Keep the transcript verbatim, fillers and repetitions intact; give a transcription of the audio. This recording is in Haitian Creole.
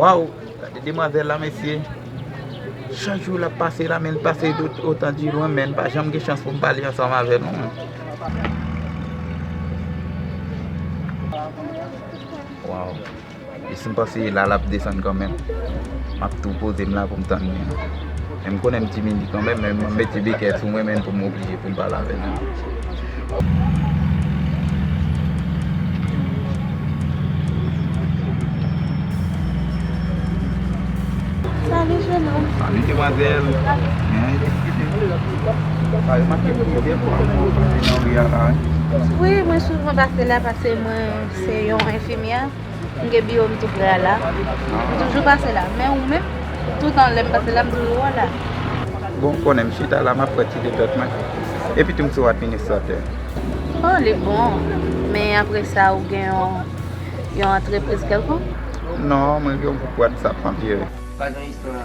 Waw, gade demwazèl la, mesye. Chak jou l ap pase la, men l pase otan di lwen, men pa janm gen chans pou m pale ansanm avè l, non. Waw. E si m panse la, l ap desann kanmenm. M ap tou poze m la pou m tann li. Men m konnen m timide kanmenm, men m mete bekèt sou mwen, men pou m oblije pou m pale avè l. Salut, Jeno. Salut, demwazèl. Hein? Sa yo make plizyè fwa nan ri a la, hein? Wi, mwen souvan pase la paske mwen se yon enfimyè. M gen biwo m tou prè a la. M toujou pase la. Men ou menm, toutan lè m pase la, m toujou wè w la. Bon, konnen m chita la, m ap fè ti detèt mwen. Epi tou m se yon administratè. Oh, li bon. Men apre sa, ou gen yon, yon antrepriz kèlkonk? Non, mwen gen yon gwoup WhatsApp m ap jere. Pa gen istwa.